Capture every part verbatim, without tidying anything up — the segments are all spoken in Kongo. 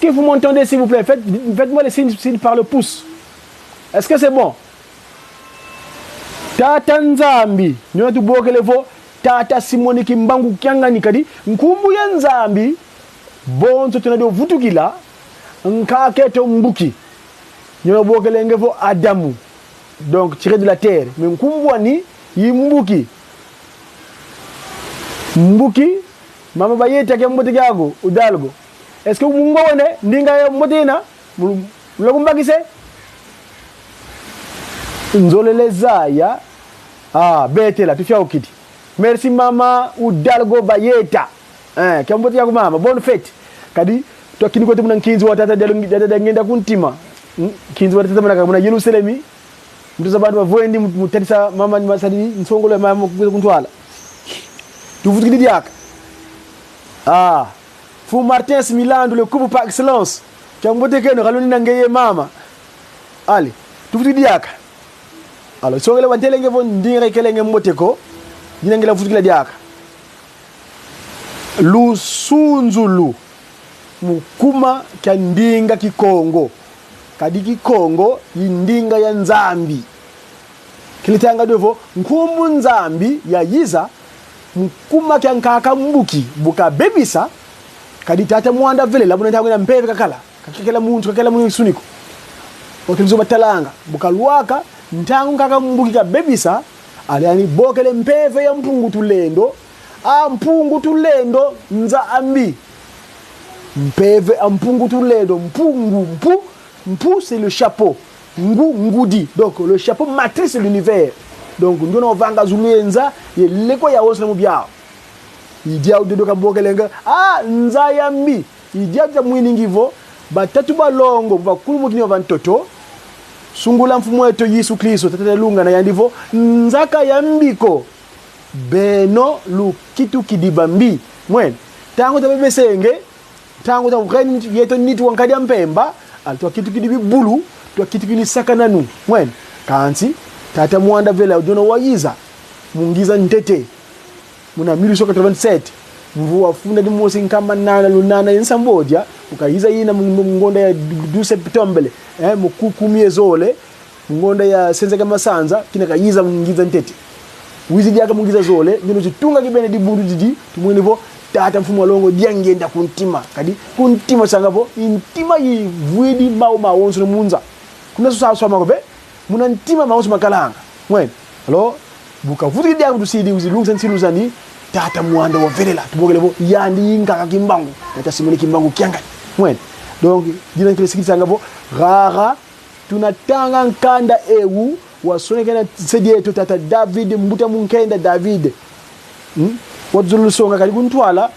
Est-ce que vous m'entendez, s'il vous plaît? Faites, faites-moi le signe, signe par le pouce. Est-ce que c'est bon? Tata Nzambi, ndiona tubokele vo Tata Simoni Kimbangu Kiangani, kadi nkumbu ya Nzambi, bonso tuna dio vutukila, nkaka eto mbuki. Ndiona bokelenge vo Adamu. Donc, tiré de la terre. Mais nkumbu ani i mbuki. Mbuki, mama Bayeta, kiambote kiaku, Hidalgo. Est-ce que mungwa wene, ndinga ya mbote yina, mu-, mula kumbakise? Nzolele zaya, ah, betela, tufiaukidi. Merci mama Hidalgo Bayeta. Eh, kiambote kiaku mama, bonne fête. Kadi, twakini kweto muna nkinzi wa tata Dialo-, tata Diangienda ku ntima. Hmm? Nkinzi wa tata manaka muna Yerusalemi. Mu teza bantu bavwendi, mu-, mu tadisa mama ni masadi nsongolo ya mama ku-, ku ntwala. Tuvutukidi diaka. Ah. Fu Martins Milandu, le couple par excellence. Kiambote keno, kaluni na ngeye mama. Allez, tuvutukidi diaka. Alors, songele wantelenge vo ndinga ikelenge mbote ko, yina ngienda vutukila diaka. Lusunzulu mu kuma kia ndinga Kikongo. Kadi Kikongo i ndinga ya Nzambi. Kele tanga dio vo, nkumbu Nzambi yayiza mu kuma kia nkaka mbuki, bu kabebisa, kadi Tata Mwanda Velela, muna ntangu yina mpeve kakala. Kakekela muntu, kakela muntu nsuni ko. Bakele zo batalanga. Bu kalwaka, ntangu nkaka mbuki kabebisa, allez, yandi bokele mpeve ya Mpungu Tulendo. Ah, Mpungu Tulendo, Nzambi. Mpeve a Mpungu Tulendo, Mpungu, Mpu, Mpu, c'est le chapeau. Ngu, ngudi. Donc, le chapeau matrice de l'univers. Donc, ndiona wavanga zulu ye nza, ye lekwa yawonso na mu biau. I diau diodio kabokelenga, ah, nza ya mbi. I diau dia mwiningi vo, batatu balongo, bakulumukini va ntoto, sungula Mfumu eto Yesu Kristo, Tata Lunga, na yandi vo, nza ka ya mbi ko, beno lukitukidi bambi. Mwene, ntangu tabebesenge, ntangu ta ureni yeto nitu wa nkadi a mpemba, allez, twakitukidi bibulu, twakitukidi sakananu. Mwene, kansi, Tata Mwanda Velela ndiona wayiza, mu ngiza ntete. Muna mille huit cent quatre-vingt-sept, mvu wa funda dimosi nkama nana lunana ye nsambodia, bu kayiza yina mu, mu ngonda ya douze septembre, eh, mu ku-, kumi ye zole, mu ngonda ya senza kia masanza, kina kayiza mu ngiza ntete. Wizi diaka mu ngiza zole, ndiona tutunga kibeni dibundu didi, tumwene vo, Tata Mfumu a Longo Diangienda ku ntima. Kadi, ku ntima sanga vo, i ntima yivwidi mau mawonsono mu nza. Kuna so sa-, swama ko ve, muna ntima mawonso makalanga. Mwene. Alors, bu kavutukidi diaka, tusidi wizi lungisa nsilu zani, Tata Mwanda wa Velela. Tubokele vo, yandi i nkaka Kimbangu. Tata Simoni Kimbangu Kiangani. Mwene. Donc, dina kele sikisanga vo, rara, tuna tanga nkanda ewu, wasonekena nse dieto Tata David, mbuta munkenda David. Hmm? Watuzololo songa kadi ku ntwala,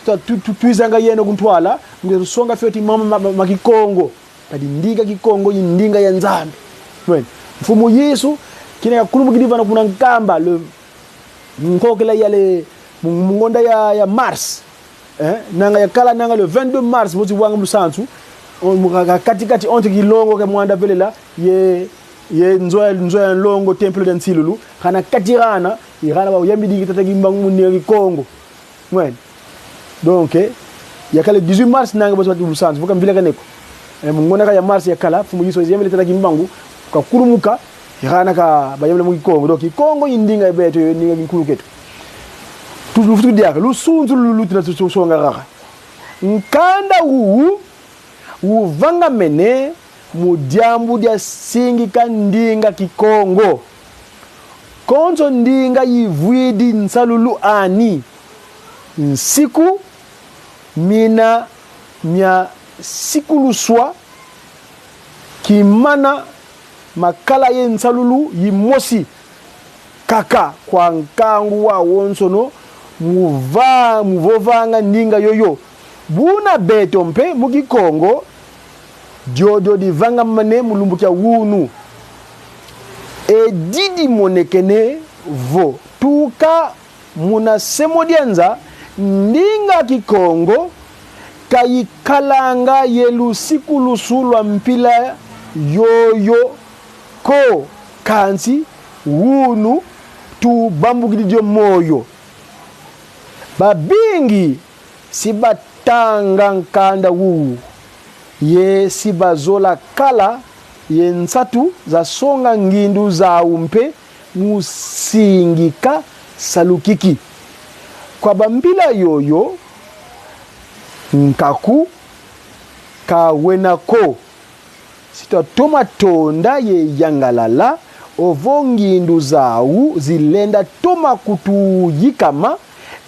tu-, tu-, tu-, twizanga yeno ku ntwala, nge songa fioti mama ma, ma, ma Kikongo. Kadi ndinga Kikongo i ndinga ya Nzambi. Mwene. Mfumu Yesu, kina kakulumukidi vana kuna Nkamba, le, nkokela ya le, mu, mu ngonda ya, ya mars. Eh, nanga yakala nanga le vingt-deux mars, mosi wanga mu lusansu, o, mu ka-, ka-, kati-kati entre Kilongo kia Mwanda Velela, ye, ye nzo ya, nzo ya Nlongo, Temple dia Nsilulu, kana kati kana, i kana bayambidingi Tata Kimbangu mu ndinga Kikongo. Mwene. Donc, eh, yakala dix-huit mars nanga bosi bati mu lusansu, vo ka mvila kane ko. Eh, mu ngonda ka ya mars yakala, Mfumu Yesu yambele Tata Kimbangu, kakulumuka, i kana ka bayambila mu Kikongo. Donc, Kikongo i ndinga ya beto, i ndinga kinkulu kieto. Tu-, luvutukidi diaka, lusunzulu lulu tuna tu-, tu-, songa rara. Nkanda wu, wuvangamene mu diambu dia singika ndinga Kikongo. Konso ndinga yivwidi nsalulu ani. Nsiku mina mia sikuluswa, kimana makala ye nsalulu yimosi kaka kwa nkangu wawonsono mu va-, mu vovanga ndinga yoyo. Buna beto mpe mu Kikongo, diodio divangamene mu lumbu kia wunu. E didi monekene vo tuka muna semo dia nza, ndinga Kikongo ka ikalanga ye lusikulusu lwa mpila yoyo ko, kansi wunu tubambukidi dio moyo. Babingi si batanga nkanda wuwu. Ye si bazola kala ye nsatu za songa ngindu zau mpe mu singika salu kiki. Kwa bambila yoyo, nkaku ka wena ko. Si twatoma tonda ye yangalala, ovo ngindu zau zilenda toma kutuyikama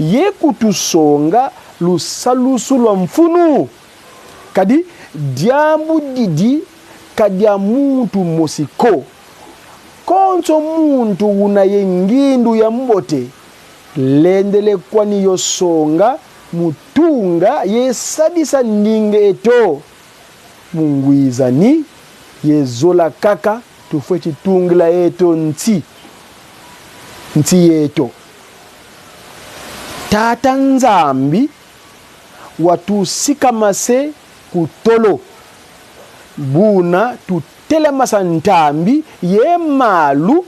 ye kutusonga lusalusu lwa mfunu. Kadi diambu didi ka dia muntu mosi ko. Konso muntu una ye ngindu ya mbote lendele kwani yo songa mu tunga ye sadisa ndinga eto. Mu ngwizani ye zola kaka tufweti tungila eto nsi, nsi yeto. Tata Nzambi watusikama se ku ntolo. Buna tutelamasa ntambi ye malu,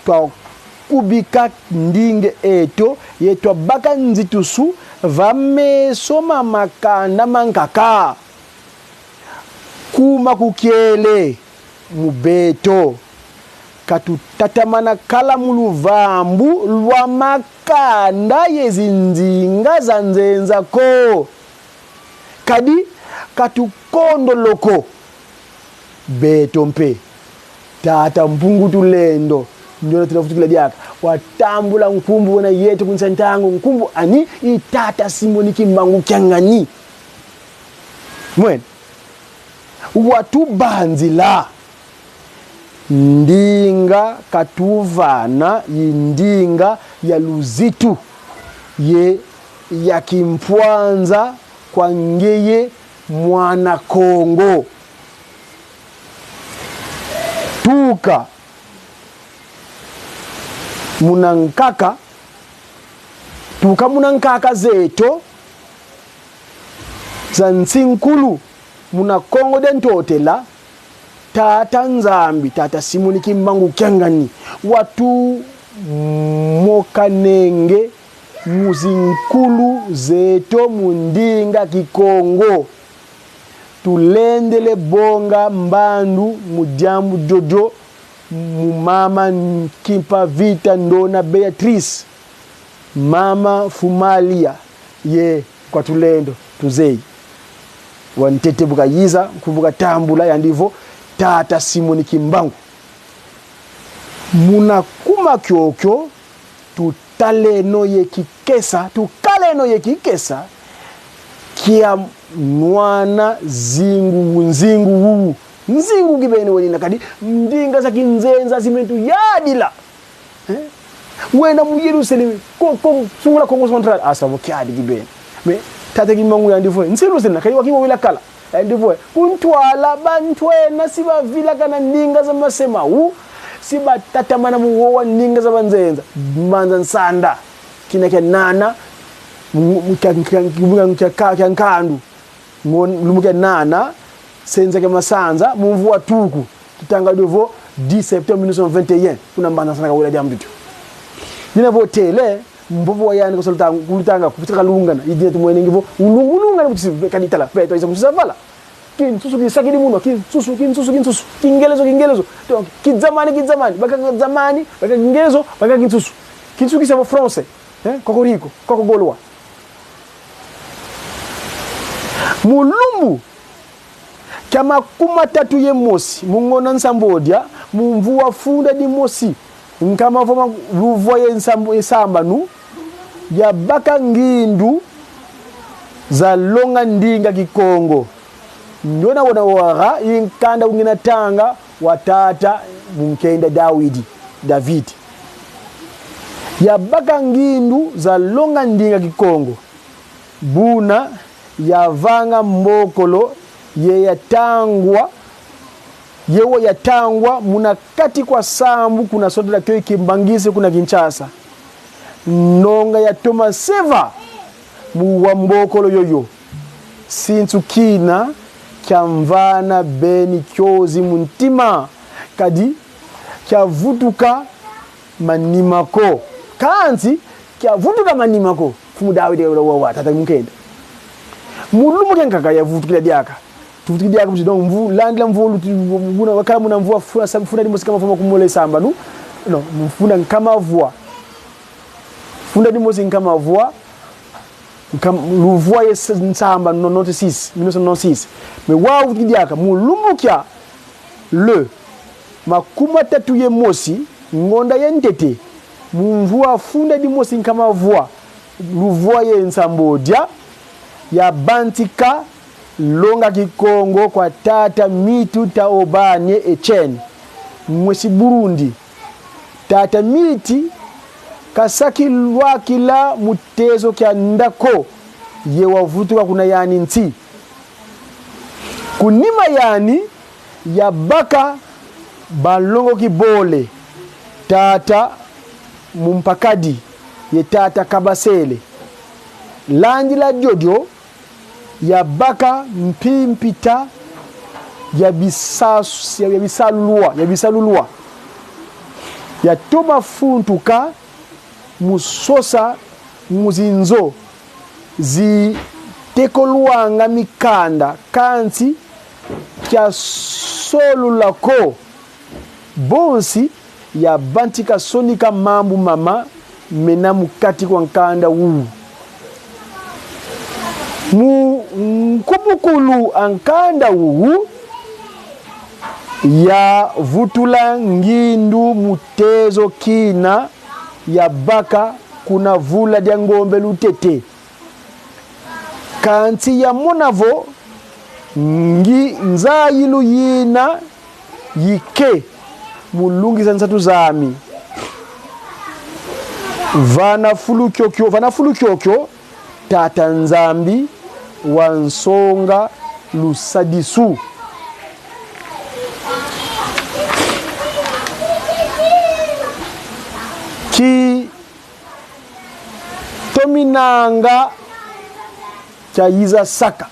twakubika ndinga eto ye twabaka nzitusu va meso ma makanda mankaka. Kuma kukiele mu beto. Ka tutatamana kala mu luvambu lwa makanda ye zindinga za nzenza ko. Kadi ka tukondolo ko. Beto mpe, Tata Mpungu Tulendo, ndiona tuna vutukila diaka, watambula nkumbu wena yeto ku nsi a ntangu, nkumbu ani i Tata Simoni Kimbangu Kiangani. Mwene, watubanzila. Ndinga katuvana i ndinga ya luzitu ye ya kimpwanza kwa ngeye mwana Kongo. Tuka muna nkaka, tuka muna nkaka zeto za nsi nkulu, muna Kongo dia Ntotela, Tata Nzambi, Tata Simoni Kimbangu Kiangani, watumokanenge mu zinkulu zeto mu ndinga Kikongo. Tulendele bonga mbandu mu diambu diodio, mu mama Kimpa Vita, ndona Beatrice, mama Fumalia, ye kwa tulendo tuzeyi. Wa ntete bu kayiza, nkumbu katambula, yandi vo Tata Simoni Kimbangu. Muna kuma kiokio, tutaleno ye kikesa, tukaleno ye kikesa kia nwana nzingu, nzingu wu. Nzingu kibeni wenina, kadi ndinga za kinzenza zimetu yadila. Eh? Wena mu Yerusalemi, ko, ko, sungula Kongo Central, asa vo kiadi kibeni. Mais Tata Kimbangu yandi vo, nsi luzina, kadi wa kiwawila kala. Yandi vo, ku ntwala bantwenia si bavilakana ndinga za mase mau, si batatamana mu wowa ndinga za banzenza. Mbanza Nsanda, kina kia nana, mu, mu, kia, kia, kia, kia, kia, kia nkandu. Ngo, lumbu kia nana, senza kia masanza, mu mvu wa tuku. Tutanga dio vo dix septembre mille neuf cent vingt et un, kuna Mbanza Nsanda kawela diambu dio. Dina vo tele, mvovo wa yandi kasolutanga, kulutanga, kufutika kalungana, i dina tumwene ngi vo, ulungu, ulungana, kuti si, kadi tala, beto, isa kutusa vala. Kinsusu kisakidi munwa, kinsusu, kinsusu, kinsusu, kingelezo, kingelezo. Donc, kizamani, kizamani, baka kizamani, baka kingelezo, baka kinsusu. Kinsusu kisa vo français, eh, cocorico, coco gaulois. Mu lumbu kia makumatatu ye mosi, mu ngonda nsambodia, mu mvu wa funda dimosi, nkama voma luvwa ye nsambu-, ye sambanu, yabaka ngindu za longa ndinga Kikongo. Ndiona wona wara i nkanda ungina tanga wa tata Munkenda Dawidi, David. Yabaka ngindu za longa ndinga Kikongo. Buna yavanga mbokolo ye yatangwa, ye wo yatangwa muna kati kwa sambu kuna sota da kio i Kimbanguiste kuna Kinshasa. Nonga yatoma se va mu wa mbokolo yoyo. Sinsu kina kiamvana beni kiozi mu ntima, kadi kiavutuka manima ko. Kansi kiavutuka manima ko. Mfumu Dawidi wa, wa, wa, tata Munkenda. Mu lumbu kiankaka yavutukila diaka. Tuvutuki diaka mu nsi, donc, mvu-, landila mvu luti-, muna, wakala muna mvu a funda, sa-, funda dimosi nkama vwa makumi mole sambanu. Non, mvu funda nkama vwa. Funda dimosi nkama vwa. Nkam-, luvwa ye s-, nsambanu, nonante-six, mille neuf cent nonante-six. Mais wau vutuki diaka, mu lumbu kia le makumi tatu ye mosi, ngonda ya ntete, mu mvu a funda dimosi nkama vwa, luvwa ye nsambodia, yabantika longa Kikongo kwa tata Mitu Taobanie Etienne, mwesi Burundi. Tata Miti kasaki lwakila mu tezo kia nda ko, ye wavutuka kuna yani nsi. Ku nima yani, yabaka balongoki bole, tata Mumpakadi ye tata Kabasele. Landila diodio, yabaka mpimpita ya bisas-, ya, ya bisalulwa, ya bisalulwa. Yatoma funtuka mu sosa mu zinzo zitekolwanga mikanda, kansi kia solula ko. Bonsi yabantika sonika mambu mama mena mu kati kwa nkanda wu. Mu nkubukulu a nkanda wu, yavutula ngindu mu tezo kina yabaka kuna vula dia ngombe lutete. Kansi yamona vo ngi-, nzayilu yina yike mu lungisa nsatu zami. Vana fulu kiokio, vana fulu kiokio, Tata Nzambi wansonga lusadisu. Ki tominanga kia yiza saka.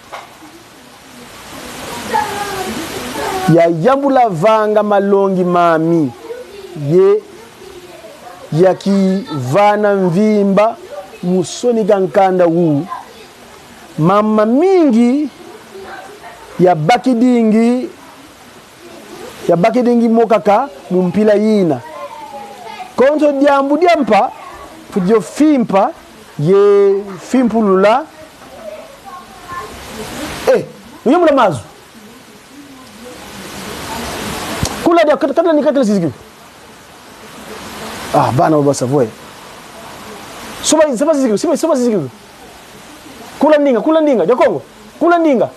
Yayambula vanga malongi mami, ye yakivana mvimba mu sonika nkanda wu. Mama mingi yabakidingi, yabakidingi mo kaka mu mpila yina. Konso diambu dia mpa, mfweti yo fimpa ye fimpulula. Eh, uyambula mazu. Kula dia, kat-, katula ni katula siziki. Ah, bana ba savoye. Soba, soba siziki, soba, soba siziki. Kula ndinga, kula ndinga, dia Kongo. Kula ndinga.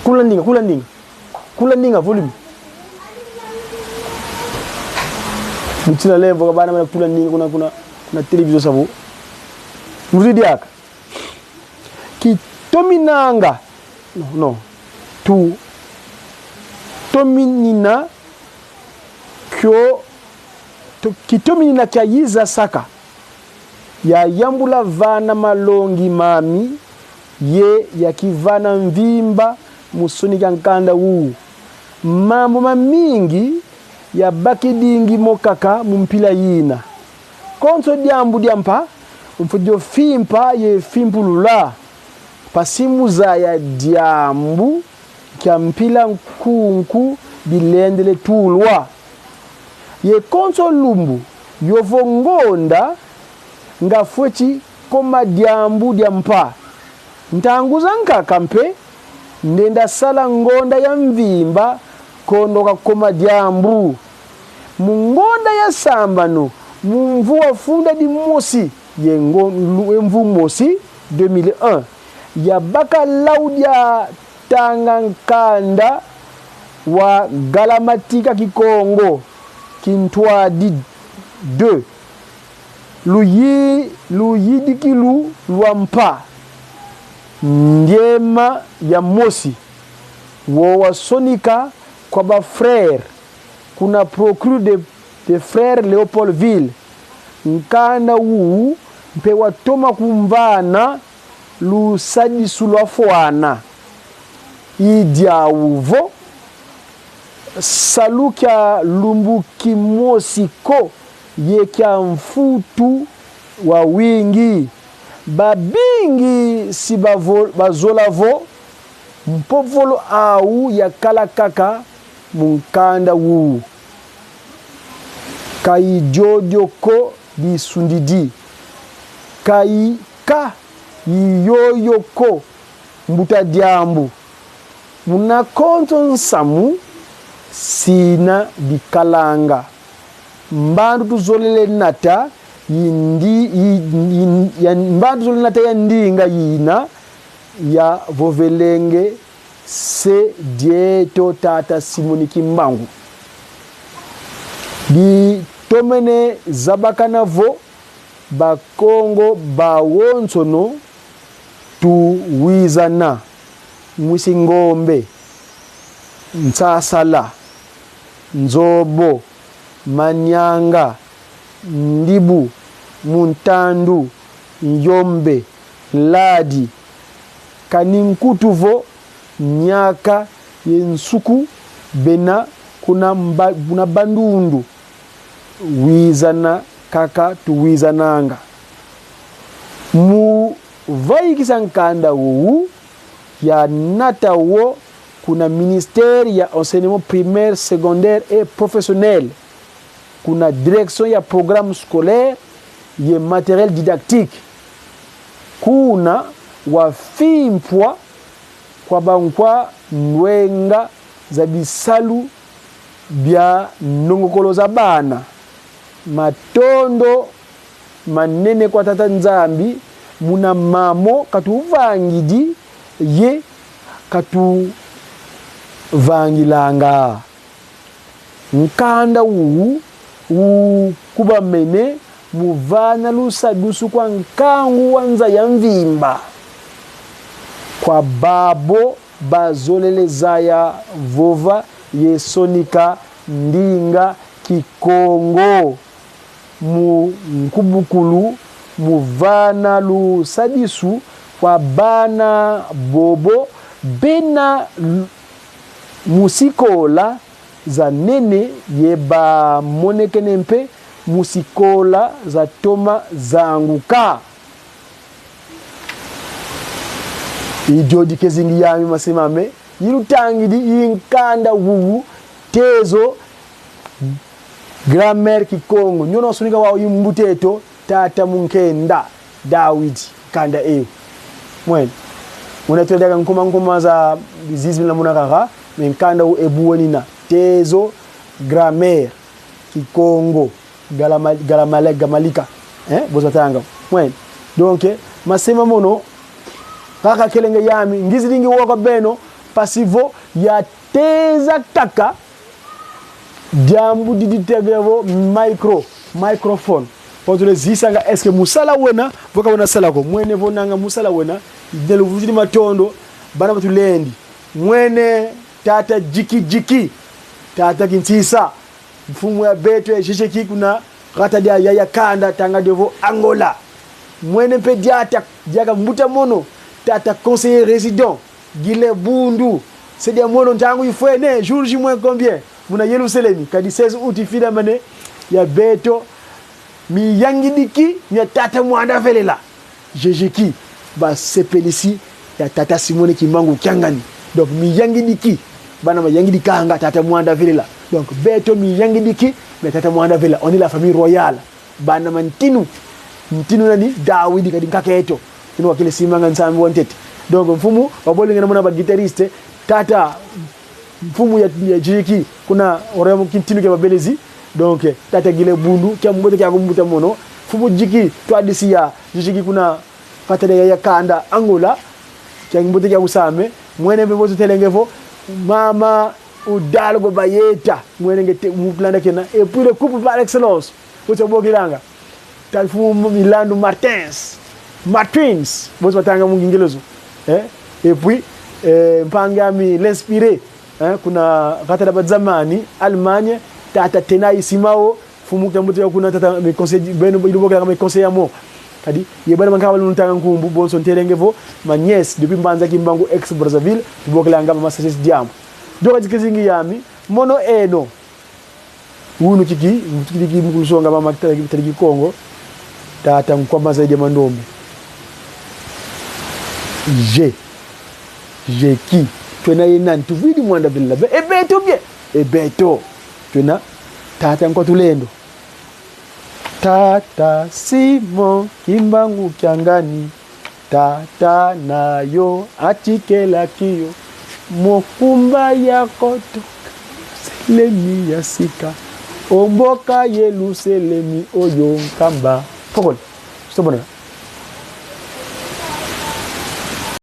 Kula ndinga, kula ndinga. Kula ndinga, volume. Mutina lemvo ka bana bana kula ndinga kuna, kuna, kuna télévision savo. Muzidi diaka. Kitominanga. Non, non. Tu. Tominina kio, to-, kitominina kia yiza saka. Yayambula vana malongi mami, ye yakivana mvimba mu sonika nkanda wu. Mambu mamingi yabakidingi mo kaka mu mpila yina. Konso diambu dia mpa, mfweti yo fimpa ye fimpulula. Mpasi mu zaya diambu kia mpila nkunku bilendele tulwa. Ye konso lumbu, yovo ngonda, nga fweti koma diambu dia mpa. Ntangu zankaka mpe, ndenda sala ngonda ya mvimba, kondo kakoma diambu. Mu ngonda ya sambanu, mu mvu wa funda dimosi ye ngo-, lu-, ye mvu mosi, deux mille un, yabaka lau dia tanga nkanda wa Galamatiki a Kikongo, Kintwadi deux. Luyi-, luyidikilu lwa mpa. Ndiema ya mosi, wo wasonika kwa ba frères, kuna procure de, de frères Léopoldville. Nkanda wu mpe watoma kumvana lusadisu lwafwana. I diau vo, salu kia lumbu kimosi ko ye kia mfutu wawingi. Babingi si bavo-, bazola vo, Mpovolo au yakala kaka mu nkanda wu. Ka i diodio ko disundidi, ka i, ka i yoyo ko mbuta diambu. Muna konso nsamu sina dikalanga. Mbandu tuzolele nata yindi, yi, yi, ya, mbandu tuzolele nata ya ndinga yina yavovelenge se dieto tata Simoni Kimbangu. Ditomene zabakana vo Bakongo bawonsono tuwizana: Mwisi Ngombe, Nsasala, Nzobo, Manianga, Ndibu, Muntandu, Yombe, Ladi. Kani nkutu vo Niaka ye Nsuku bena kuna mba-, kuna Bandundu. Wizana kaka tuwizananga. Mu vaikisa nkanda wowu, yanata wo kuna Ministère ya Enseignement Primaire, Secondaire et Professionnel, kuna Direction ya Programme Scolaire ye Matériel Didactique. Kuna wafimpwa kwa bankwa ndwenga za bisalu bia ndongokolo za bana. Matondo manene kwa Tata Nzambi muna mamo katuvangidi ye katuvangilanga. Nkanda wu, wu kubamene mu vana lusadusu kwa nkangu wa nza ya mvimba kwa babo bazolele zaya vova ye sonika ndinga Kikongo mu nkubukulu, mu vana lusadisu kwa bana bobo bena lu-, mu sikola za nene ye bamonekene mpe mu sikola za toma zanguka. I dio dikezingi yami, mase mame, i lutangidi i nkanda wuwu, Tezo, Grammaire Kikongo. Nyono sonika wau i mbuta eto, tata Munkenda Dawidi, nkanda ewu. Mwene. Muna twelaka nkuma nkuma za zizi mina muna kaka, mais nkanda wu ebu wenina. Tezo, Grammaire Kikongo, Galama-, Galamale-, Gamalika. Eh, bozo tanga. Mwene. Donc, eh, mase ma mono, kaka kelenge yami, ngizidingi wo kwa beno, mpasi vo yateza kaka diambu didi tege vo micro, microphone. Vo tulezisanga, est-ce que mu sala wena, vo ka wena sala ko. Mwene vo nanga mu sala wena, de luvuzidi matondo, bana batulendi. Mwene tata Djiki Djiki, tata Kintsisa, mfumu ya beto ya Jejeki kuna kata dia Yaya Kanda, tanga dio vo Angola. Mwene mpe diata, diaka mbuta mono, tata conseiller résident, Gile Bundu, se dia mono ntangu ifwene, jour J moins combien, muna Yerusalemi, kadi seize août ifidamane, ya beto, miyangidiki mia tata Mwanda Velela. Jejeki, basepelisi ya tata Simone Kimbangu Kiangani. Donc, miyangidiki, bana mayangidikanga tata Mwanda Velela. Donc, beto miyangidiki mia tata Mwanda Velela. On est la famille royale. Bana ma ntinu. Ntinu nani? Dawidi, kadi nkaka eto. Ntinu wakele simanga nsambi wa ntete. Donc, mfumu, wabolenge na muna ba guitariste, tata, mfumu ya, ya Djiki, kuna oremo kintinu kia babelezi. Donc, eh, tata Gile Bundu, kia mbote kia kumbuta mono. Mfumu Djiki, twadisi ya Djiki kuna kata dia Yaya Kanda, Angola. Kia mbote kia kusame. Mwene mpe bozo telenge vo, mama Hidalgo Bayeta. Mwene nge te, mutlanda kena. Et puis le couple par excellence. Bozo bokilanga. Tata mfumu Milandu Martins. Martins. Bozo batanga mu Ngingelezo. Eh? Et puis, eh, mpangi ami l'Inspiré. Eh? Kuna kata dia bazamani, Allemagne, tata Tenai Simao, mfumu kia mbuta ya kuna tata me conseil, beno, ilu bokilanga me conseil ya mo. Kadi, ye bana mankaba lunutanga nkumbu, bonso ntelenge vo, ma nièce, depuis Mbanza Kimbangu ex Brazzaville, tubokilanga ma sagesse diambu. Doka dikezingi yami, mono eno. Unu kiki, kiki, kiki mu kulusonga mama kitali, kitali Kikongo, tata Nkwama Zaidi ya Mandombe. Je. Jeki. Twena ye nani? Tuvwidi Mwanda Vilila. Be-, e beto bien. E beto. Twena Tata Nkwa Tulendo. Tata Simon Kimbangu Kiangani, tata na yo atikela kiyo, mokumba ya kotoka Yelusalemi ya sika, o mboka Yelusalemi oyo nkamba. Pokole. Sobo na.